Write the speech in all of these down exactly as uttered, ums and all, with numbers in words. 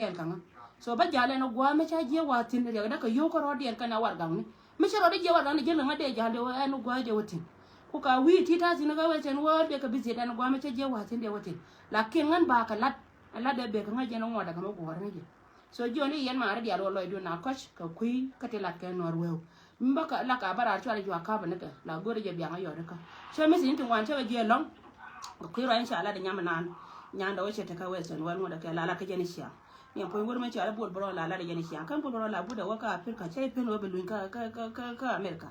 kɛɛl kä ŋa. So bä jal ɛn ɔ gua̱a̱th mi ca jiɛ wa̱a̱ thi̱n riɛk däk kɛ yio̱w kä rɔɔdiɛn kɛn a warɛgakni. Mi cɛ rɔɔd jiɛ warɛgakni jiɛn kɛ ŋa dee jal dee wä ɛn ɔ gua̱a̱th dee wä thi̱n. Ku ka wi̱i̱ ti ta̱a̱ thi̱n kä wee cɛn wä dee kɛ bi thiet ɛn ɔ gua̱a̱th mi ca jiɛ wa̱a̱ thi̱n dee wä thi̱n. Lakin ŋän ba kɛ la̱t. Ɛ la̱t dee bek kɛ ŋa jɛn ɔ ŋuɔ̱t ɛ kɛ mi guɔ̱ɔ̱r ni jɛ. So jiɔn i̱ yɛn maari diaal wä lɔcdun a kɔc kɛ kui̱ kä ti lat kɛ nuɔ̱ɔ̱r weu. Mi bä la ka bä raar cual i̱ juak ka̱pä ni kɛ la go̱r i̱ jɛ biaŋ a yɔt ikä. Cä mi thi̱n ti ŋuan cä kɛ jiɛ lɔ̱ŋ. Kɛ kui̱ ruac in ca lat i̱ nyam inan. Nyan dɔ̱ wä cɛ tekɛ western wɛl ŋuɔ̱t ɛ kɛ la lat kä jɛn i̱ ciaŋ. Ni ɛn puɔ̱ny wur mi ca la buɔl bärɔn la lat i̱ jɛn i̱ ciaŋ kɛn buɔl bärɔn la but ɛ wä kä Africa cä i̱ pen wä bi luny kä kä kä kä America.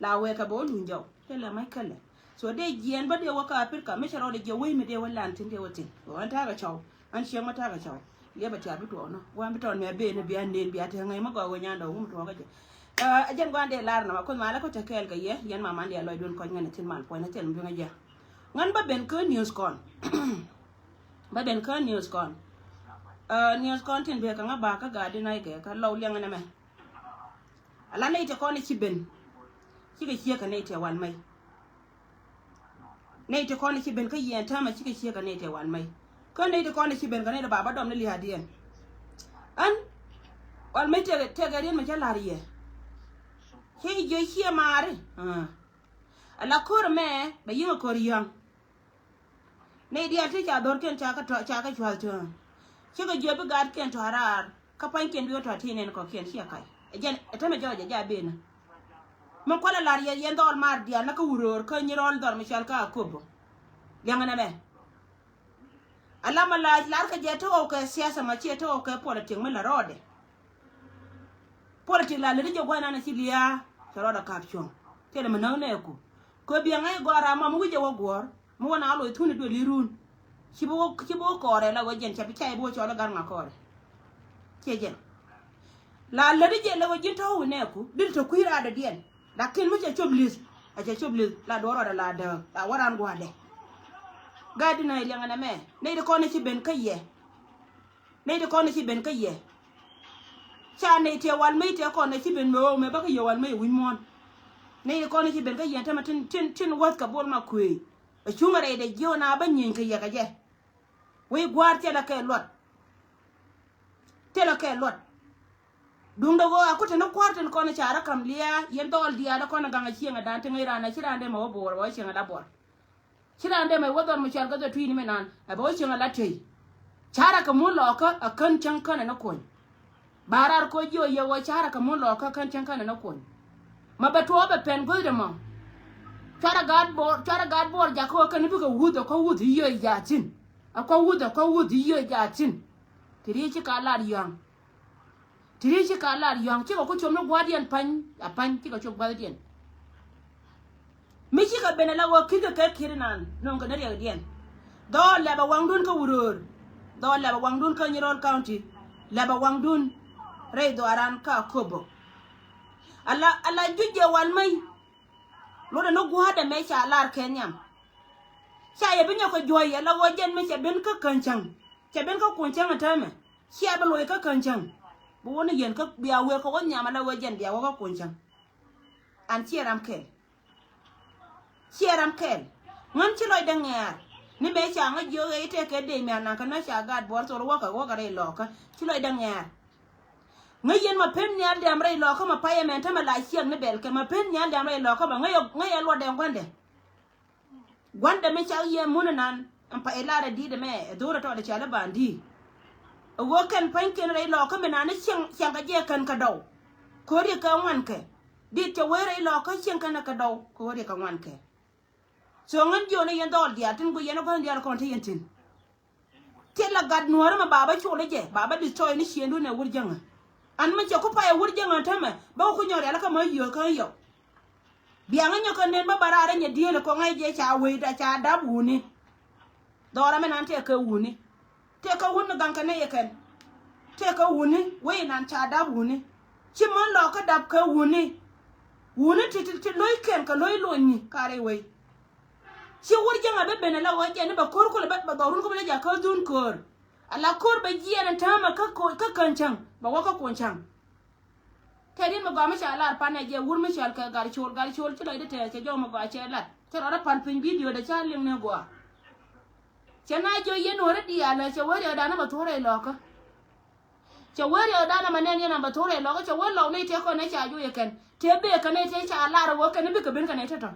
La wɛɛkɛ bɛ wä luny jɔw tëë lɛ mac kälɛ. So dee jiɛɛn bä dee wä kä Africa mi cɛ rɔɔdɛ jiɛ wec mi dee wä lan tin dee wä tin. Ɣän ta̱a̱ kɛ cɔw ɣän cieŋ mä ta̱a̱ kɛ cɔw. Liɛpɛ tia̱a̱ bi tuɔɔk nɔ gua̱a̱n bi tɔn mɛ ben bian nen bia te ŋäc mä gɔaa wee nyan dɔw wum tuɔɔk kä jɛ. Ɛ jɛn gua̱a̱n dee lar nɔmɔ kuoth malä kä te kɛɛl kɛ yɛ yɛn maman dee a lɔcdun kɔc ŋän ɛ tin mal puɔ̱ny na thil mi bi ŋäc jɛ. Ŋän bä ben kä news kɔn. Bä ben kä news kɔn. Ɛ news kɔn tin bee kɛ ŋä ba kä gaat di nac kɛ kä lɔw liɛŋ nɛmɛ. Ala nɛy ti kɔn i̱ ci ben. Cikɛ ciek kɛ nɛy ti wal mɛy. Nɛy ti kɔn i̱ ci ben kä yɛn täämɛ cikɛ ciek kɛ nɛy ti wal mɛy. Kä nɛy ti kɔn i̱ ci ben kɛ nɛy ti baba dɔm ni lia̱a̱diɛn. Ɣän wal mɛy tëkɛ tëkɛ riet mi cä la̱r yɛ. Ci jiɛ ciɛ maari. Ala ko̱r mɛ bɛ yiŋ a ko̱r yäŋ. Nɛy diaal ti ca dhorkiɛn ca kä tɔ ca kä cua̱th tɔ̱. Cikɛ jiök bi gaatkiɛn tɔ̱ raar kä pa̱nykiɛn bi wä tɔ̱ ti nɛn kɔ̱kiɛn ciɛ kac. Ɛ jɛn ɛ tämɛ jɔɔc ɛ ja benä. Mi kualɛ la̱r yɛ yɛn dhɔl maar diaal na kä wuröör kä nyi rɔl dhɔr mi cɔal kä Akobo. Liɛŋɛ nɛmɛ. Ala ma la lar kɛ jɛ te ɣɔw kɛ siasa ma ciɛ te ɣɔw kɛ politik mi la rɔɔdɛ. Politik la lät jɛ gua̱n nan a ci liaa cɛ rɔɔdɛ kap cuɔ̱ŋ. Tëë lɛ mi näk nɛɛku kɛ biɛŋ ɛ gɔaa ram ma mi wi̱c jɛ wä guɔ̱ɔ̱r. Mi wä na loc thuni duël i̱ run. Ci bi wä ci bi wä kɔɔrɛ la wä jɛn ca bi ca i̱ bi wä cɔl i̱ gat ŋa kɔɔrɛ. Ciɛ jɛn. La läti jɛ lɛ wä ji̱n tɔ̱ wi̱nɛɛku dil tɔ kui̱ raadɔdiɛn. Lakin mi cɛ cop li̱th a cɛ cop li̱th la duɔ̱ɔ̱r rɔɔdɛ la dääk la wä raan gua̱a̱dɛ. Gat di nɔ̱ iliɛŋɛ nɛmɛ nɛy di kɔn i̱ ci ben kä yɛ. Nɛy ti kɔn i̱ ci ben kä yɛ. Ca nɛy tiɛ wal mey tiɛ kɔn i̱ ci ben mɛ ɣöö mɛ bä kä yɛ wal mey wi̱c muɔ̱ɔ̱n. Nɛy ti kɔn i̱ ci ben kä yɛ tämɛ tin tin tin wäth kɛ bol ma kuëëc. Ɛ cuŋ rɛydɛ jiöö na bä nyieeny kɛ yɛ kɛ jɛ. Wec gua̱a̱r thilɛ kɛ luɔt. Thilɛ kɛ luɔt. Duundɛ ɣöö a ku te ni kua̱r tin kɔn i̱ ca rɔ ka̱m lia̱a̱ yɛn dhɔɔl diaal i̱ kɔn i̱ gaŋ a cieŋ a da̱a̱n ti ŋäc raan a ci raan dee mɛ wä bo̱o̱r wä cieŋ a da̱ buɔ̱r. Ci raan dee mɛ wä dhɔr mi cɔal kä dhɔ tui̱ni mi naan a bɛ wä cieŋ a la tey. Carɛ kɛ mun lɔɔkä a kän cäŋ känɛ ni kuɔny. Ba raar koc jiɔ yɛ wä carɛ kɛ mun lɔɔkä kän cäŋ känɛ ni kuɔny. Ma bɛ tuɔɔk bɛ pɛn guäthdɛ mɔ. Cuarɛ gaat buɔɔr cuarɛ gaat buɔɔr jakä wä kɛn bikɛ wuth a kɔ wuth yiö jaathin. A kɔ wuth a kɔ wuth yiö jaathin. Ti ri ci ka lar yɔ̱a̱ŋ. Ti ri ci ka lar yɔ̱a̱ŋ cikɛ ku com ni gua̱a̱rdiɛn pa̱ny a pa̱ny cikɛ cop gua̱thdiɛn. Mi cikɛ ben ala wä ki̱th kɛ kɛ ki̱t inan nöŋ kɛ ni riɛkdiɛn. Dhɔɔl lɛpɛ waŋdun kä Wuröör. Dhɔɔl lɛpɛ waŋdun kä Nyirol County. Lɛpɛ waŋdun rɛy dhɔaran kä Akobo. Ala ala juc jɛ wal mäc. Lotdɛ ni gua̱a̱rdɛ mɛ ca lar kɛ nhiam. Ca yɛ bi nyɔk kɛ juɔ̱c ala wä jɛn mi cɛ ben kä käny cäŋ. Cɛ ben kä kuny cäŋ ɛ täämɛ. Cia bi loc kä käny cäŋ. Bi wä ni yɛn kä bia wee kɛ wä nhiam ala wee jɛn bia wä kä kuny cäŋ. An ciɛ ram kɛl. Ciɛ ram kɛl. Ŋän ci lɔcdɛ ŋɛɛr. Ni mëë ca ŋä jiök ɣɛy tëëkɛ dec mi anaŋ kä nä ca gaat buɔr thol wäkɛ wäkɛ rɛy lɔɔkä. Ci lɔcdɛ ŋɛɛr. Ŋä yɛn ma pen nhial diam rɛy lɔɔkä ma payɛ mɛn tämɛ la ciɛk ni bɛl kɛ ma pen nhial diam rɛy lɔɔkä ma ŋä yɛ ŋä yɛ luɔtdɛ ŋuandɛ. Gua̱ndɛ mi cak yɛ mun inan ɛn pa ilarɛ di̱t ɛmɛ ɛ dho̱rɛ tɔɔdɛ cɔal i̱ ba̱a̱n di̱i̱. Ɛ ɣöö kɛn pa̱nykiɛn rɛy lɔɔkä mi nani cieŋ cieŋ kɛ jɛ kɛn kɛ dɔw. Ko̱ri kɛ ŋuan kɛ di̱t cɛ wee rɛy lɔɔkä cieŋ kɛn kɛ dɔw ko̱ri kɛ ŋuan kɛ. So ŋän jiɔni yɛn dhɔɔl diaal tin guic yɛn ɛ gua̱n diaal kɔn te yɛn thi̱n. Thilɛ gat nuɔ̱ɔ̱ri mɛ ba bä col i̱ jɛ ba bä destroy ni ciëŋdun ɛ wur jäŋä. An mɛ cɛ ku pay ɛ wur jäŋä tämɛ bä ku nyɔk rial kä mä yio̱o̱k kä yɔk. Biaŋä nyɔk kä nen bä bä raar inyɛ dieel ɛ kɔŋ ɛ jɛ ca wecda ca dap wuni. Dhɔra mɛ nan tëë kɛ wuni. Tëë kɛ wuni gaŋ kɛ nɛy ɛ kɛn. Tëë kɛ wuni wec nan ca dap wuni. Ci män lɔɔkä dap kɛ wuni. Wuni ti ti ti lo̱ckiɛn kɛ lo̱c lony ni ka rɛy wec. Ci wur jäŋä bä ben ala wä jɛ ni bɛ ko̱r kulɛ bä bɛ dhɔrun kä bä lɛ jakä dhun ko̱r. Ala ko̱r bɛ jiɛn ɛn täämɛ kä ko̱ kä kän cäŋ bɛ wä kä kuɔn cäŋ. Tɛt in mi gɔaa mi ca lar panɛ jɛ wur mi cɔal kɛ gat col gat col ci lɔcdä tɛɛth cɛ jɔw mi gɔaa cɛ lat cɛ rɔɔdä pan piny bidio dɛ ca liŋ ni gɔaa. Cɛ na jiɔ yɛn nuɔ̱ɔ̱ri diaal cɛ wä riɛkdan ni bɛ thuɔ̱rɛ ilɔkä. Cɛ wee riɛkdan ɛmɛ nɛn yɛn ɛn bɛ thok rɛy lɔkä, cɛ wee lɔw nɛy tëë kɔn nɛy ca juɔc ɛ kɛn. Tëë bëë kɛ nɛy tëë ca lar ɛ ɣöö kɛn bikɛ ben kɛ nɛy tɔ̱tɔ̱.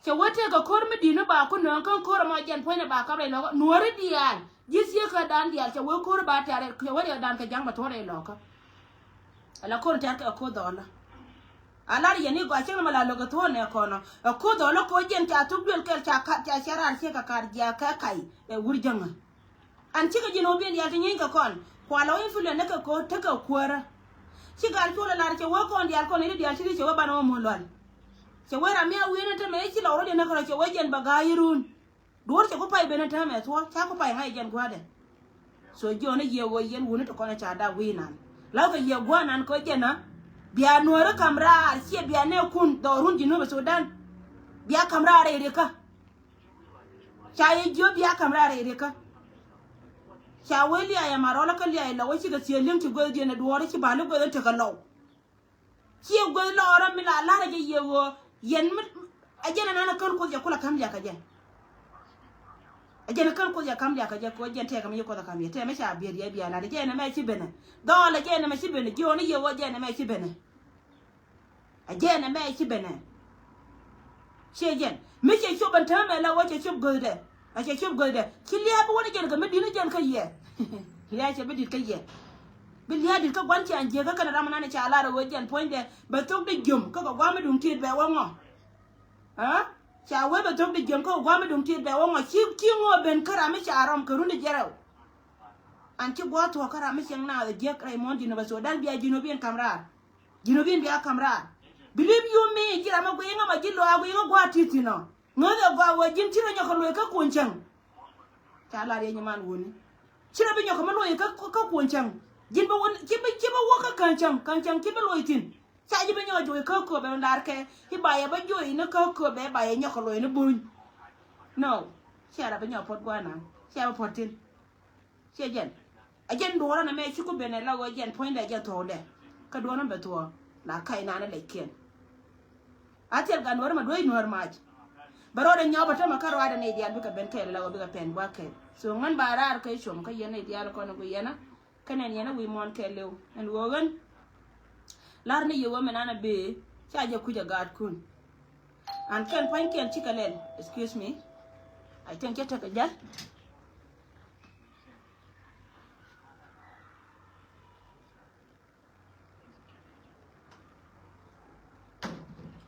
Cɛ wee tëëkɛ ko̱r mi di̱t mi ba ku nööŋ kä ko̱r ɛmɔ jɛn puɔ̱nydɛ ba kap rɛy lɔkä. Nuɔ̱ɔ̱ri diaal, ji̱ thieekädan diaal, cɛ wee ko̱r ba tɛ̈r, cɛ wee riɛkdan kɛ ja̱ŋ bɛ thok rɛy lɔkä. Ala ko̱r tɛ̈r kɛ ko̱r dhɔlä. A lar yɛn i̱ gɔaa cäŋ ni mɛ la lo̱k ɛ thuɔ̱ɔ̱n nɛ kɔnɔ. Ɛ ko̱r dhɔlä ko̱r jɛn ca thuk duël kɛl ca kat, ca cɛ raar ciek kɛ kaat jiakä kay ɛ wur jäŋä. An cikɛ ji̱n ɣöö biɛn diaal ti nyieeny kɛ kɔn. Kua lɔ influence ni kɛ ko̱r tekɛ kuäärä. Ci gal cuɔl ɛ lar cɛ wee kɔn diaal kɔn i̱ diaal ti ri cɛ wee banɛ wä muɔ̱ɔ̱n lual. Cɛ wee ram mi a wi̱i̱n ɛ tämɛ i̱ ci lɔk rɔ̱diɛn ni kärɔ̱ cɛ wee jɛn bɛ ga̱a̱c i̱ run. Duɔ̱ɔ̱r cɛ ku pay ben ɛ täämɛ thuɔ̱k ca ku pay ŋa̱c ɛ jɛn gua̱a̱dɛ. So jiɔn i̱ yiëë ɣöö yɛn wuni ti kɔn ɛ ca dak wi̱i̱ nan. La̱wkɛ yiëë gua̱a̱ nan kɛ jɛn ɛ. Bia nuɔ̱ɔ̱ri ka̱m raar ciɛ bia nɛɛkun dhɔrun Jinub Sudan. Bia ka̱m raar rɛy rikä. Ca yɛ jiök bia ka̱m raar rɛy rikä. Ca wee liac ɛmɛ rɔlä kä liac lɔ wä cikɛ thiee li̱ŋ ci gueth diɛn ɛ duɔ̱ɔ̱ri ci ba̱a̱li gueth in tekɛ lɔw. Ciɛ gueth lɔɔrä mi la la̱rä jɛ yiëë ɣöö yɛn mi ɛ jɛn ɛnan ɛ kän kuoth jɛ kulɛ ka̱m liakä jɛ. Ɛ jɛn ɛ kän kuoth jɛ ka̱m liakä jɛ kɛ ɣöö jɛn tɛkɛ mi ci kuoth ɛ ka̱m yɛ tɛmɛ ca biɛt yɛ bia la̱t ɛ jɛn ɛmɛ ci benɛ. Dhɔɔl ɛ jɛn ɛmɛ ci benɛ jiɔn i̱ yiëë ɣöö jɛn ɛmɛ ci benɛ. Ɛ jɛn ɛmɛ ci benɛ. Ciɛ jɛn mi cɛ cop ɛn täämɛ la wä cɛ cop göthdɛ. A cɛ cop göthdɛ ci lia̱a̱ bi wä ni jɛn kɛ mi di̱t ni jɛn kä yɛ. Lia̱a̱ cɛ bi di̱t kä yɛ. Bi lia̱a̱ di̱t kä gua̱n ciaŋ jiäkä kɛnɛ ram ɛnan ca lar ɛ wee jɛn puɔ̱nydɛ bɛ thok di jiöm kä kɛ gua̱a̱m mi duŋ tiet bɛ wä ŋɔ. Aa ca wee bɛ thok di jiöm kä kɛ gua̱a̱m mi duŋ tiet bɛ wä ŋɔ ci ci ŋɔ ben kä ram mi ca rɔm kɛ run di jɛrɛw. An ci gua̱a̱th thuɔ̱k kä ram mi cieŋ naath ɛ jiäk rɛy muɔ̱ɔ̱n Jinub Sudan bia Jinub in ka̱m raar. Jinubin bia ka̱m raar. Believe you me, ji̱ ram mi guiy ŋä ma ji̱ luaak guiy ŋä gua̱a̱t ti̱i̱ thi̱n ɔ. Ŋäth ɛ gɔaa wee ji̱n ci rɔ nyɔk kɛ luɔ̱c kä kuɔ̱ny cäŋ. Ca lar yɛ nyiman wuni. Ci rɔ bi nyɔk kɛ mi luɔ̱c kä, kä kuɔ̱ny cäŋ. Ji̱n bi wä, ci bi, ci bi wä kä käny cäŋ, käny cäŋ ci bi luɔ̱c thi̱n. Ca ji̱ bi nyɔk juɔc kä köpɛ mi lar kɛ. I̱ ba yɛ bä juɔc ni kä köpɛ ba yɛ nyɔk kɛ luɔ̱c ni buny. No. Cia rɔ bi nyɔk puɔ̱t gua̱a̱th nan. Cia bi puɔ̱t thi̱n. Ciɛ jɛn. Ɛ jɛn duɔ̱ɔ̱rä nɛ mɛ ci ku ben ɛ la ɣöö jɛn puɔ̱nydɛ jɛn thuɔ̱ɔ̱dɛ. Kä duɔ̱ɔ̱rä bɛ thuɔ̱ɔ̱ la kac nanɛ lɛc kiɛn. A thil gat nuɔ̱ɔ̱rä mɛ duec nuɔ̱ɔ̱r mac. Bɛ rɔɔdɛ nyɔɔp ɛ tämɛ kä ruaadɛ nɛy diaal bikɛ ben kɛɛl la ɣöö bikɛ pɛn gua̱a̱k kɛɛl. So ŋän ba raar kä com kä yɛn nɛy diaal kɔn ɛ guiy yɛn a. Kä nɛn yɛn a wi̱i̱ muɔ̱ɔ̱n kɛɛliw ɛn ɣöö ɣän. Lar ni yɛ ɣöö mɛ nanɛ bëë ca jɛ kuc ɛ gaatkun. An kɛn pua̱nykiɛn cikɛ lɛl. Excuse me. I think cɛ tekɛ jal.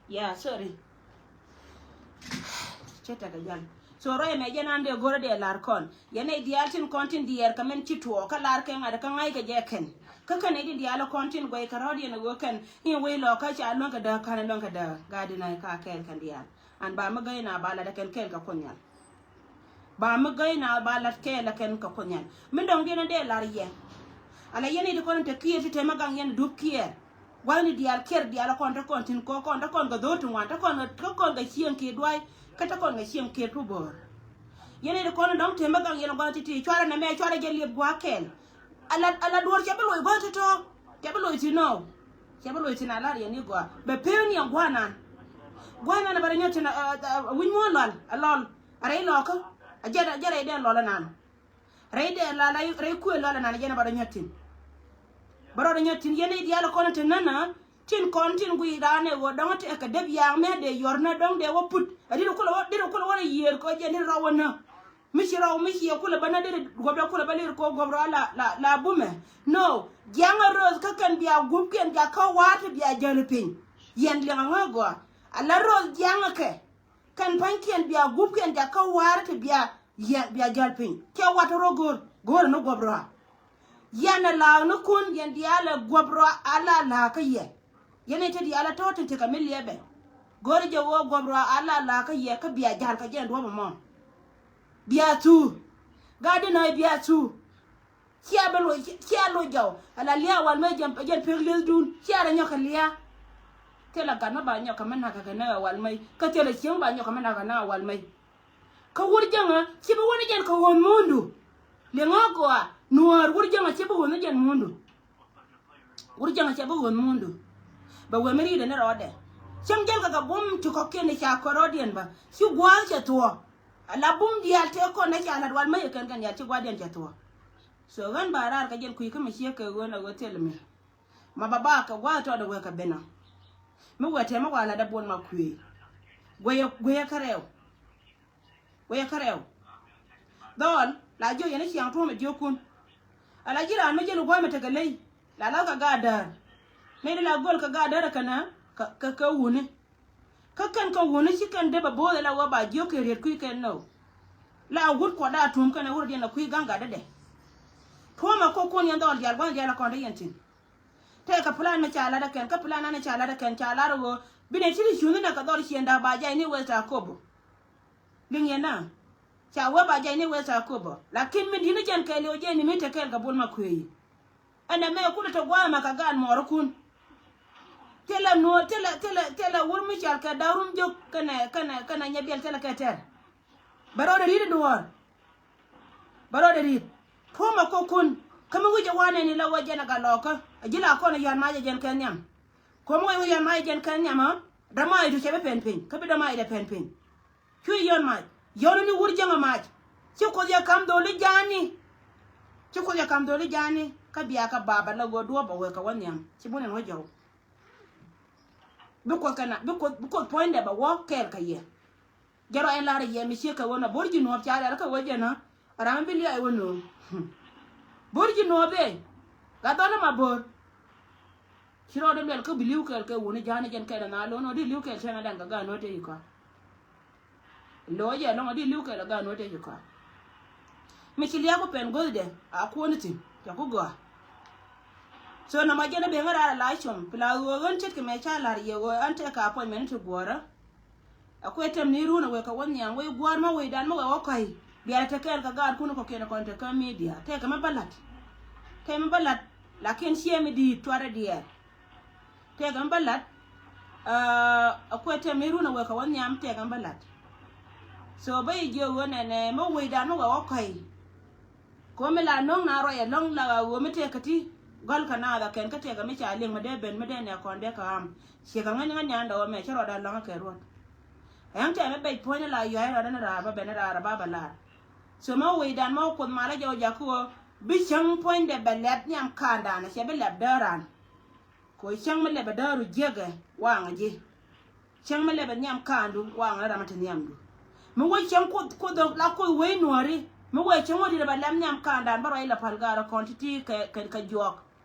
Yeah, sorry. Cɛ tekɛ jal. So rɔy mɛ jɛn an dee go̱rä dee lar kɔn. Yɛn nɛy diaal tin kɔn tin diɛɛr kɛ mɛn ci tuɔɔk kä lar kɛ ŋa̱t kä ŋa̱c kɛ jɛ kɛn. Kä kɛn nɛy tin diaal kɔn tin guɛy kɛ rɔ̱diɛn ɛ ɣöö kɛn in wec lɔkä ca luäŋ kɛ dääk ka̱n ɛ luäŋ kɛ dääk. Gat di na̱c ka kɛɛl kɛn diaal. An ba mi gäy na ba lat ɛ kɛn kɛɛl kɛ Kuoth Nhial. Ba mi gäy na ba lat kɛɛl ɛ kɛn kɛ Kuoth Nhial. Mi dɔ̱ŋ diɛn ɛ dee lar yɛ. Ala yɛn i̱ ti kɔn in te kiɛɛr ti te mi gaŋ yɛn dup kiɛɛr. Gua̱thni diaal kiɛɛr diaal ɛ kɔn te kɔn thi̱n kɔ kɔn te kɔn kɛ dho̱r ti ŋuan te kɔn te kɔn kɛ cieŋ kiɛ duay. Kä te kɔn kɛ cieŋ kiɛ tu bo̱o̱r. Yɛn i̱ ti kɔn in dɔ̱ŋ te mi gaŋ yɛn gua̱th ti ti cuarɛ nɛmɛ cuarɛ jɛ liɛp gua̱a̱k kɛɛl. Ala, ala duɔ̱ɔ̱r cɛ bi loc gua̱a̱k tɔ̱tɔ̱. Cɛ bi loc thi̱n nɔ. Cɛ bi loc thi̱n a lar yɛn i̱ gɔaa. Bɛ pee ni ɛn gua̱a̱k nan. Gua̱a̱k nan a bɛ rɛ nyɔt thi̱n a, a, a, a wi̱c muɔ̱ɔ̱n lual a lɔl. A rɛy lɔkä. A jɛ, a jɛ rɛy dɛn lɔl anan. Rɛy dɛn lɔl, rɛy, rɛy kuëë lɔl anan a jɛn a bɛ rɛ nyɔt thi̱n. Bɛ rɔ rɛ nyɔt thi̱n yɛn i̱ diaal kɔn te nänä. Tin kɔn tin guiy raan ɛ ɣöö dɔ̱ŋ tekɛ dep ya̱a̱ŋ mɛ dee yɔr nä dɔ̱ŋ dee wä put. Ɛ dit kulɛ wä, dit kulɛ wä rɛ yiëër kɔ jɛn dit rɔw wä nä. Mi ci rɔw mi ciɛ kulɛ bä nä dit guɔ̱p dee kulɛ bä lir kɔ guɔ̱p rɔa la, la, la bumɛ. No. Jiaŋä roth kä kɛn bia gup kɛn jakä wa̱a̱r ti bia jäl piny. Yɛn liɛŋ aŋä gɔaa. Ala roth jiaŋä kɛ. Kɛn pa̱nykiɛn bia gup kɛn jakä wa̱a̱r ti bia yɛ, bia jäl piny. Cɛ wat rɔ go̱o̱r, go̱o̱r ni guɔ̱p rɔa. Yɛn ɛ la̱a̱k ni kun, yɛn diaal ɛ guɔ̱p rɔa, ala la̱a̱k kä yɛ. Yɛn ɛ te diaal ɛ tɔ̱ tin tekɛ mi liɛpɛ. Go̱o̱r jɛ ɣöö guɔ̱p rɔa, ala la̱a̱k kä yɛ, kä bia jäl kä jɛn duɔ̱p ɛmɔ. Bia thuu. Gat di nɔ̱ɔ̱c bia thuu. Cia bi loc, cia loc jɔw. Ala lia̱a̱ wal mɛ jɛn, jɛn pek liethdun. Cia rɛ nyɔk kɛ lia̱a̱. Thilɛ gat mɛ ba nyɔk kɛ mɛ nak kɛ näk a wal mɛ. Kä thilɛ cieŋ ba nyɔk kɛ mɛ nak kɛ näk a wal mɛ. Kä wur jäŋä ci bi wä ni jɛn kɛ ɣööth muundu. Liŋä gɔaa nuäär wur jäŋä ci bi ɣööth ni jɛn muundu. Wur jäŋä ci bi ɣööth muundu. Bɛ wee mi ri̱i̱dɛ ni rɔɔdɛ. Cäŋ jäl kɛ kɛ bum ti kɔ̱kiɛn ni ca kɔn rɔɔdiɛn bä ci gua̱a̱th cɛ thuɔ̱ɔ̱. Ala bum diaal tëë kɔn ni ca la̱t wal mäc ɛ kɛn kɛn diaal ci gua̱a̱thdiɛn cɛ thuɔ̱ɔ̱. So ɣän ba raar kɛ jɛn kui̱ kä mi ciek kɛ ɣöö na ɣöö thil mi ma ba ba kɛ gua̱a̱th tɔɔdɛ wee kɛ ben ɔ. Mi wee tɛmɛ wa lat dee buɔl ma kuëë. Gueyɛ, gueyɛ kärɛw. Wee kärɛw. Dhɔl la jiök yɛn i̱ ciaŋ tuɔ̱ɔ̱m i̱ jiökun. Ala ji̱ raan mi ji̱ luk gua̱a̱m i̱ tekɛ ley la lath kɛ gaat däär. Mëë di la göl kɛ gaat däär kɛnɛ kɛ, kɛ, kɛ wuni. Kä kɛn kɛ wuni ci kɛn dee bɛ bo̱o̱th ila wä ba jiök kɛ riet kui̱ kɛn nɔ. La wut kuɔt daa tuɔ̱ɔ̱m kɛnɛ wut diɛn la kui̱ ga̱ŋ gatdädɛ. Tuɔ̱ɔ̱m ɛ kok kun yɛn dhɔl diaal gua̱n diaal a kɔn te yɛn thi̱n. Tëëkɛ plan mi ca lat ɛ kɛn, kä plan an ca lat ɛ kɛn, ca lat ɛ ɣöö bi nɛ ti ti cuŋni nɛ kɛ dhɔr ciëŋda ba jay ni West Akobo. Liŋ yɛn na ca wee ba jay ni West Akobo. Lakin mi di̱t ni jɛn kɛɛliw jɛn ni mi te kɛɛl kɛ bol ma kuëëyi. Ɛn ɛmɛ kulɛ te gua̱a̱mɛ kɛ gaan mɔɔrikun. Thilɛ nuɔɔr, thilɛ, thilɛ, thilɛ wur mi cal kɛ da̱run jök kɛnɛ, kɛnɛ, kɛnɛ nyɛ biɛl thilɛ kɛ tɛr. Bɛ rɔɔdɛ ri̱t i̱ duɔ̱ɔ̱r. Bɛ rɔɔdɛ ri̱t. Puɔ̱mɛ kokun. Kä mi wi̱c ɛ wanɛ ni la wä jɛn ɛ gat lɔɔkä. Ɛ ji̱ la kɔn ɛ yɔ̱a̱n mac ɛ jɛn kɛ nhiam. Kuɔ̱mɛ wä yɔ̱a̱n mac ɛ jɛn kɛ nhiam ɔ. Dämac tu cɛ bi pɛn piny. Kä bi dämac dɛ pɛn piny. Cu yɔ̱a̱n mac. Yɔ̱a̱n ni wur jäŋ ɛ mac. Ci Kuoth yɛ ka̱m dholi ja̱a̱ni. Ci Kuoth yɛ ka̱m dholi ja̱a̱ni. Kä bia kä baba la go̱o̱r duɔ̱ɔ̱p ɛ wee kɛ wä nhiam. Ci bun ɛn wä jɔw. Bi Kuoth kɛ na, bi Kuoth, bi Kuoth puɔ̱nydɛ bɛ wä kɛɛl kɛ yɛ. Jɛ rɔ ɛn lar yɛ mi ciek kɛ ɣöö na bo̱r ji̱ nuɔɔp ca lɛl kä ɣöö jɛ na ram mi bi liac wä nööŋ. Bo̱r ji̱ nuɔɔp ëë gat dhɔl ma bo̱r. Ci rɔɔdɛ luɛl kä bi li̱w kɛɛl kɛ wuni ja̱a̱ni jɛn kɛɛl ɛn na lo̱n ɣöö di li̱w kɛɛl cɛn adɛn kɛ gaat nuɔɔp te yi kɔa. Lo̱c yɛ lɔ̱ŋ ɣöö di li̱w kɛɛl kɛ gaat nuɔɔp te yi kɔa. Mi ci liak ku pɛn guäthdɛ a kuɔni thi̱n cɛ ku gɔaa. So nɔmɔ jɛn a ben ŋä raar a la com pla ɣöö ɣän ce̱tkɛ mɛ ca la̱r yɛ ɣöö ɣän tɛk ka appointment ti guɔ̱ɔ̱rä. A kuɛ tɛm ni run a wek kɛ wä nhiam wec gua̱a̱r ma wecdan ma wek wä kɔ̱a̱c. Biarɛ te kɛɛl kɛ gaatkun kɔ̱kiɛn kɔn te kä media tɛkɛ mɛ bä la̱t. Tɛmɛ bä la̱t. Lakin ciɛ mi di̱i̱t cuarɛ diɛɛr. Tɛkɛ mɛ bä la̱t. A kuɛ tɛm ni run a wek kɛ wä nhiam tɛkɛ mɛ bä la̱t. So bä yi jiök ɣöö nɛnɛ mɛ wecdan ma wek wä kɔ̱a̱c. Komi la no̱ŋ na ruac ɛlɔ̱ŋ la ɣöö mi tëëkä ti gɔ̱l kɛ naath a kɛn kä tëëkä mi ca liŋ mi dee ben mi dee nɛ kɔn dee kä am. Ciɛ kɛ ŋäc ŋäc nyan dɔ̱wä mɛ cä ruɔda lɔ̱ŋä kɛ ruɔt. Ɛn tɛmɛ bec puɔ̱nyä la yuay rɔdä ni raar bä ben ni raar a ba bɛ laar. So mɛ wecdan mɛ wä Kuoth malä jɛ wä jakä ɣöö bi cäŋ puɔ̱nydɛ bɛ lɛp nhiam ka̱a̱ndan a cɛ bi lɛp däär ran. Kɛ cäŋ mi lɛpɛ dääru jiäkɛ waŋä ji̱. Cäŋ mi lɛpɛ nhiam kaandu waŋä ram mi te nhiamdu. Mi wee cäŋ Kuoth, Kuoth la Kuoth wee nuɔ̱ɔ̱ri. Mi wee cäŋ wä di̱t ɛ bɛ lɛp nhiam kaandan bä ruac la pal gaarä kɔn ti̱ti̱ kɛ, kɛ, kɛ juɔk.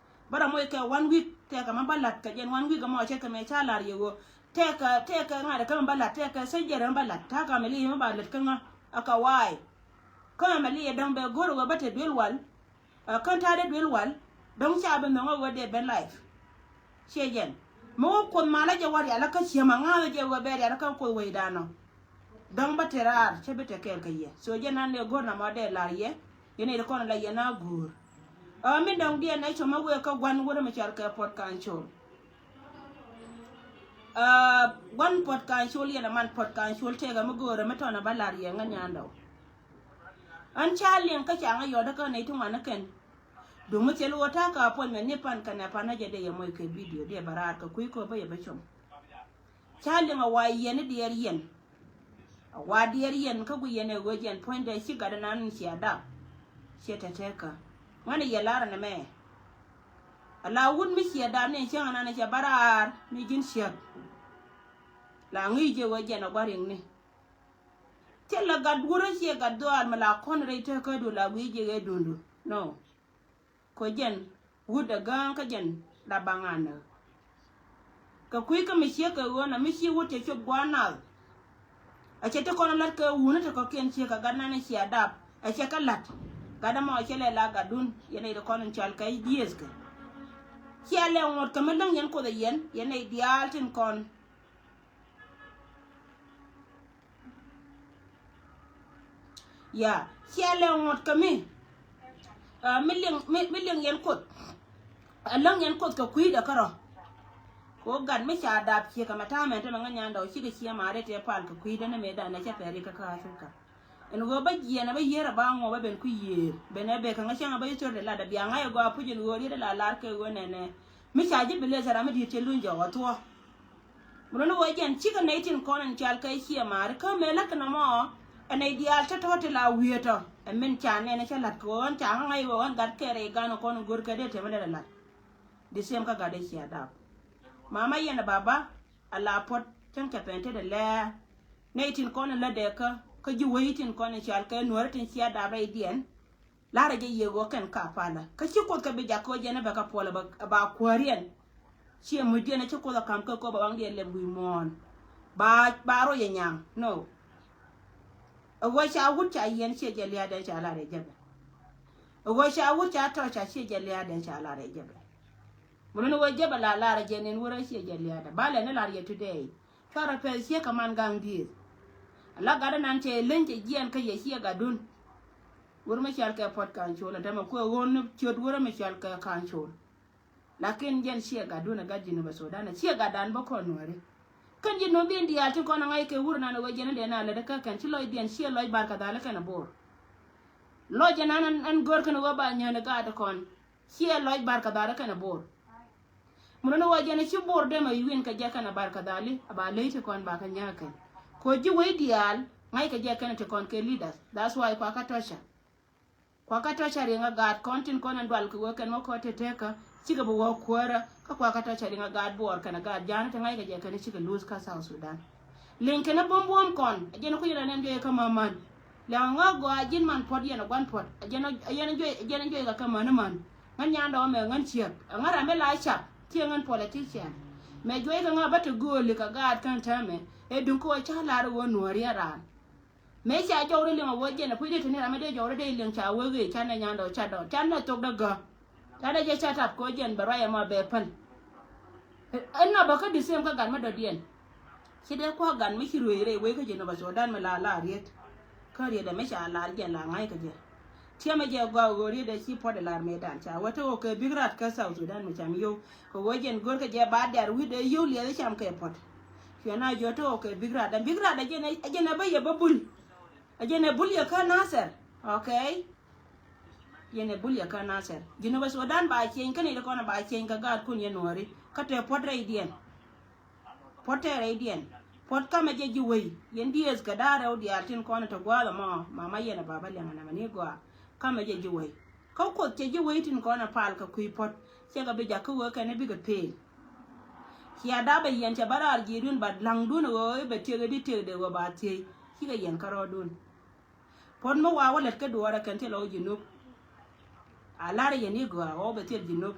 Bä ram wee kɛ one week tɛkɛ mɛ bä la̱t kɛ jɛn one week ɛmɔ cɛ kɛ mɛ ca la̱r yɛ ɣöö. Tɛkɛ, tɛkɛ ŋa̱t ɛ kä mɛ bä la̱t tɛkɛ sɛ jɛrɛ mɛ bä la̱t ta̱a̱ ka mɛ li̱i̱ mɛ bä la̱t kä ŋä. Ɛ kɛ waay. Kä mɛ li̱i̱ ɛ däŋ bɛ go̱r ɛ ɣöö bä te duel wal. Ɛ kän ta̱a̱dɛ duel wal dɔ̱ŋ ca bi nhɔŋ ɛ ɣöö dee ben life. Ciɛ jɛn mi wä Kuoth malä jɛ wä rial kä ciɛ ma ŋa̱a̱th jɛ ɣöö bɛ rial kä Kuoth wecdan ɔ. Dɔ̱ŋ bä te raar cä bi te kɛɛl kä yɛ so jɛn nan lɛ go̱r na ma dee lar yɛ. Yɛn ɛ ri kɔn la yɛn a go̱r. Ɛ min dɔ̱ŋ diɛn ɛ cɔm ɛ wëë kä gua̱n wurɛ mi cɔal kɛ Port Kancol. Ɛ gua̱n Port Kancol yɛn ɛ man Port Kancol tëëk ɛ mi go̱o̱rɛ mi tɔn ɛ bä lar yɛ ŋä nyandɔw. An ca liŋ kä ca ŋä yɔt kä nɛy ti ŋuan ni kɛn. Duŋ mi thil ɣöö ta̱a̱ kä appointment ni pan kɛnɛ pan na jɛ dee yɛ mɔc kɛ video dee bɛ raar kɛ kui̱ kɛ bä yɛ bä com. Ca liŋ a wa yɛn ni diɛɛr yɛn. A wa diɛɛr yɛn kä gui yɛn ɛ ɣöö jɛn puɔ̱nydɛ ci gat inan ci a dap. Ciɛ tɛtɛkä ŋäni yɛ lar ni mɛ. A la wut mi ciɛ dap ni cäŋ anan cɛ bä raar mi ji̱n ciäk. La ŋi̱i̱c jɛ ɣöö jɛn a gua̱riŋni. Thilɛ gat wurä ciɛ gat dhuaar mi la kɔn rɛy tekädu la wi̱i̱ ji̱ ɣee duundu. No. Kɔ jɛn wut ɛ gääŋ kä jɛn la baŋ a näk. Kɛ kui̱ kä mi ciek kɛ ɣöö na mi ci wut cɛ cop gua̱a̱r nath. A cɛ ti kɔn lat kɛ wuni ti kɔ̱kiɛn ciek kɛ gat nan ciɛ dap a cɛ kɛ lat. Gat ɛmɔ cɛ lɛ la gatdun yɛn nɛy ti kɔn in cɔal kɛ jiëëth kɛ. Ciɛ lɛ ŋuɔ̱t kɛ mi läŋ yɛn Kuoth ɛ yɛn yɛn nɛy diaal tin kɔn. Ya, ciɛ lɛ ŋuɔ̱t kä mi. Ɛ, mi liŋ, mi, mi liŋ yɛn Kuoth. Ɛ läŋ yɛn Kuoth kɛ kui̱dɛ kärɔ̱. Kɛ ɣöö gat mi ca dap ciek kɛ mɛ ta̱a̱ mɛn te mɛ ŋäc nyandɛ ɔ cikɛ ciɛ maari tëë pal kɛ kui̱dɛ ni mëëdan ɛ cɛ pɛr rikä kä Africa. Ɛn ɣöö bä jiɛn ɛ bä yiër ɛ ba ŋuɔ bä ben kui̱ yiër ben ɛ bek kɛ ŋäc cäŋ ɛ bä yi thördɛ lat ɛ bia ŋa̱c ɛ gɔaa puc ɛn ɣöö riet ɛ la lar kɛ ɣöö nɛnɛ. Mi ca ji̱ bi leth ɛ ram mi di̱i̱t cɛ luny jɔk ɛ thuɔ̱k. Mi luni wee jɛn cikɛ nɛy tin kɔn in cal kɛ ciɛ maari kä mëë lät kɛ nɔmɔ. Ɛn nɛy diaal tɔ̱tɔ̱ ti la wi̱i̱ tɔ̱. Ɛ min ca nɛn cä la̱t kɛ ɣän ca ŋa̱c wä ɣän gat kɛɛrɛ i̱ gan ɛ kɔn go̱r kɛ dee tɛmɛ dee la̱t. The same kä gat dee cia dap. Mama yɛn ɛ baba a la puɔ̱t cäŋ cɛ pɛn tetdɛ lɛɛr. Nɛy tin kɔn in lätdɛ kä kä ji̱ wec tin kɔn in cɔal kɛ nuääri tin cia dap rɛydiɛn. La̱rä jɛ yiëë ɣöö kɛn Kampala kä ci Kuoth kɛ bi jakä ɣöö jɛn ɛ bɛ kä puɔl ɛ ba kuääriɛn. Ciɛ mucdiɛn ɛ ci Kuoth ɛ ka̱m kä köp ɛ waŋdiɛn lɛp wi̱i̱ muɔ̱ɔ̱n. Ba ba roc ɛ nyaŋ no. Ɛ ɣöö ca wut ca yiɛn ciɛ jɛ lia̱a̱dɛ ca la̱rä jɛ bɛ. Ɛ ɣöö ca wut ca tɔ̱ ca ciɛ jɛ lia̱a̱dɛ ca la̱rä jɛ bɛ. Mun ni wä jɛ bɛ la lar jɛ nin wurä ciɛ jɛ lia̱a̱dä. Ba lɛ ni lar yɛ today. Cuarɛ pɛth ciɛ kɛ man gaŋ dieth. La gatdä nan cɛ leny cɛ jiɛn kä yɛ ciɛ gatdun. Wur mi cɔal kɛ puɔt ka̱n col a tämɛ kuɛ ɣöö ni ciöt wurä mi cɔal kɛ ka̱n col. Lakin jɛn ciɛ gatdun a gat Jinubä Sudan a ciɛ gatdan bä kɔn nuääri. Kɛn Jinubin diaal tin kɔn a ŋa̱c kɛ wur nan a wee jɛn a dee na lätdä kä kɛn ci lɔcdiɛn ciɛ lɔc bar kɛ dhali kɛn a bo̱o̱r. Lɔc jɛ nan ɛn gör kɛn a wee ba nyääni gaat kɔn. Ciɛ lɔc bar kɛ dhali kɛn a bo̱o̱r. Mun ni wä jɛn ci bo̱o̱r dee mɛ yuin kɛ jɛ kɛn a bar kɛ dhali a ba ley ti kɔn ba kɛ nyääk kɛn. Kɛ ɣöö ji̱ wec diaal ŋa̱c kɛ jɛ kɛn ti kɔn kɛ leaders. That's why kua kä tɔ̱cä. Kua kä tɔ̱cä riŋ a gaat kɔn tin kɔn ɛn dual kɛ wee kɛn wä kɔn te tekä cikɛ bi wä kuäärä kä kua kä tɔ̱cä riŋ a gaat buɔɔr kɛn a gaat ja̱a̱n ti ŋa̱c kɛ jɛ kɛn cikɛ luth kä South Sudan. Liŋ kɛn a buɔ̱m buɔ̱m kɔn a jɛn kui̱ rɛn ɛn juey kä mämän. Liaŋ ŋä gɔaa ji̱n man puɔ̱t yɛn a gua̱n puɔ̱t a jɛn a jɛn a juey a jɛn a juey kɛ kä män a män. Ŋän nyandɛ wä mɛ ŋän ciɛk a ŋän ram mi la cap. Tiɛ ŋän politician mɛ juey kɛ ŋä bä te gööli kɛ gaat kɛn täämɛ. Ɛ duŋ kä wä ca lar wä nuɔ̱ɔ̱r yɛn raan. Mëë ca jɔwdä liŋ a wä jɛn a puc dee te ni ram mi dee jɔwdä dee liŋ ca wee wee canɛ nyandɛ wä ca dɔɔn canɛ thok dä gä. Canɛ jɛ ca tap kɛ wä jɛn bɛ ruac ɛmɔ bɛ päl. Ɛn nɔ bä kä the same kä gat mi dɔ̱diɛn. Ci dee kua̱k gat mi ci ruëëc rɛy wec kä Jinubä Sudan mi la la riet. Kä riet ɛmɛ ca lar jɛn la ŋa̱c kä jɛ. Tiɛmɛ jɛ gɔaa ɣöö riet ɛ ci puɔ̱t ɛ lar mëëdan ca wä te ɣöö kɛ bik rat kä South Sudan mi cam yio̱w. Kɛ ɣöö jɛn görkɛ jɛ ba dɛr wi̱cdɛ yio̱w liɛth cam kɛ puɔ̱t. Cuɛ na jiɔ te ɣöö kɛ bik rat ɛn bik rat ɛ jɛn ɛ bä yɛ bä bul. Ɛ jɛn ɛ bul yɛ kä Nasir. Okay. Yɛn ɛ bul yɛ kä Nasir. Jinubä Sudan ba cieny kä nɛy ti kɔn ba cieny kɛ gaatkun yɛn nuɔ̱ɔ̱ri kä te puɔ̱t rɛydiɛn. Puɔ̱t tɛɛrɛydiɛn puɔ̱t kamɛ jɛ ji̱ wei yɛn diëëth kɛ da̱a̱ rɛw diaal tin kɔn te gua̱a̱th ɛmɔ mama yɛn ɛ baba liɛŋ ɛnɛmɛ ni gɔaa. Kamɛ jɛ ji̱ wei kä Kuoth cɛ ji̱ wei tin kɔn ɛ pal kɛ kui̱ puɔ̱t. Cɛ kɛ bi jakä wee kɛn ɛ bikɛ pëël. Cia dap ɛ yɛn cɛ bä raar ji̱i̱dun ba laŋdun ɛ ɣöö i̱ bɛ tiek ɛ di tiekdɛ ɣöö ba thiec. Cikɛ yɛn kärɔɔdun. Puɔ̱t mi wa wä lät kä duɔɔrɛ kɛn ti lɔ wä Jinub. A lar yɛn i̱ gɔaa wä bɛ thil Jinub.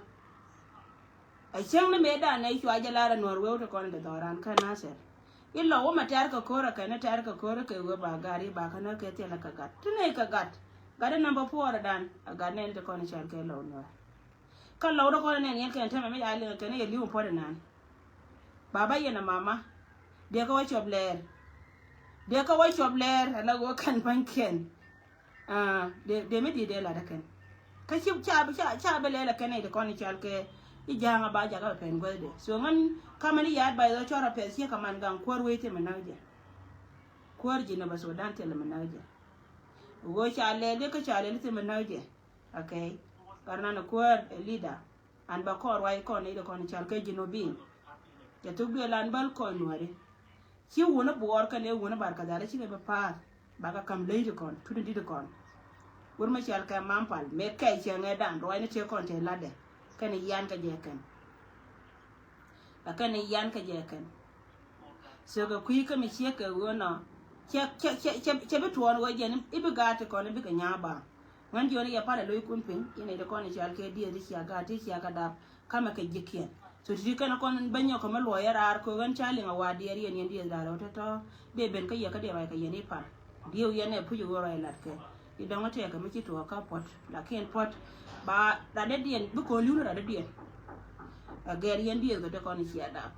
Ɛ cäŋ ni mëëdan nɛ cua jɛ lar ɛ nuɔ̱ɔ̱r wee wä ti kɔn in te dhɔran kä Nasir. I̱ lɔ wä mɛ tɛ̈r kɛ ko̱rä kɛn i̱ tɛ̈r kɛ ko̱rä kɛ wee ba gat i̱ ba kä näk kɛ thilɛ kɛ gat ti nɛy kɛ gat. Gat in namba puɔɔrɛ dan a gat nɛn ti kɔn in cɔal kɛ lɔw nuɔ̱ɔ̱r. Kä lɔw ti kɔn in nɛn yɛn kɛn tämɛ mi ca liŋ kɛn i̱ yɛ li̱w in puɔ̱t inan. Baba yɛn a mama. Dee kä wä cuɔp lɛɛr. Dee kä wä cuɔp lɛɛr ala wä kɛn pa̱nykiɛn. Dee mi di̱i̱t dee lat ɛ kɛn. Kä ci ca ca bi lɛɛl ɛ kɛn i̱ ti kɔn i̱ cal kɛ i̱ ja̱a̱ŋ a ba jakä bɛ pɛn guäthdɛ. So ŋän kamɛ ni yaat ba i̱ dhɔ cɔr a pɛth ciek kɛ man gaŋ kuäär wec thimɛ näk jɛ. Kuäär ji̱ nɛ bä Sudan thilɛ mɛ näk jɛ. Ɣöö ca lɛɛl i̱ kä ca lɛɛl i̱ thimɛ näk jɛ. Okay. Gat nan ɛ kuäär ɛ leader. An bɛ kɔn ruac kɔn i̱ ti kɔn i̱ cal kɛ Jinubin. Jɛ thuk duël an bäl kɔn nuääri. Ci wuni buɔɔr kɛn ɛ wuni bar kɛ dhal i̱ cikɛ bi pa̱a̱th. Bakɛ ka̱m ley ti kɔn tut in di̱t ti kɔn. Wur mi cɔal kɛ Mampal mëë kɛc cɛ ŋɛ dan ruac ni tëë kɔn tëë latdɛ. Kɛn i̱ yian kɛ jɛ kɛn. Ɛ kɛn i̱ yian kɛ jɛ kɛn. Thökɛ kui̱ kä mi ciek kɛ ɣöö nɔ. Cɛ cɛ cɛ cɛ bi tuɔɔn ɣöö jɛn i̱ bi gaat ti kɔn i̱ bikɛ nya̱a̱ baaŋ. Ŋän jiɔni yɛ palɛ lo̱ckun piny inɛ ti kɔn i̱ cɔal kɛ dieth i̱ cia gaat ti cia kɛ dap. Kamɛ kɛ ji̱kiɛn. So ti̱ti̱ kɛn kɔn bä nyɔk kɛ mi luɔc yɛ raar köök ɛn ca liŋ a wa diɛɛr yɛn yɛn dieth raar ɛ wä tɔ̱tɔ̱. Dee ben kä yɛ kä diɛ ruac kɛ yɛn i̱ pan. Dieu yɛn ɛ puc ɣöö ruac lat kɛ. I̱ dɔ̱ŋ ɛ tɛɛkɛ mi ci tuɔɔk kä puɔ̱t. Lakin puɔ̱t ba radädiɛn bi ko̱n li̱wni radädiɛn. Ɛ gɛr yɛn dieth kɛ te kɔn i̱ cia dap.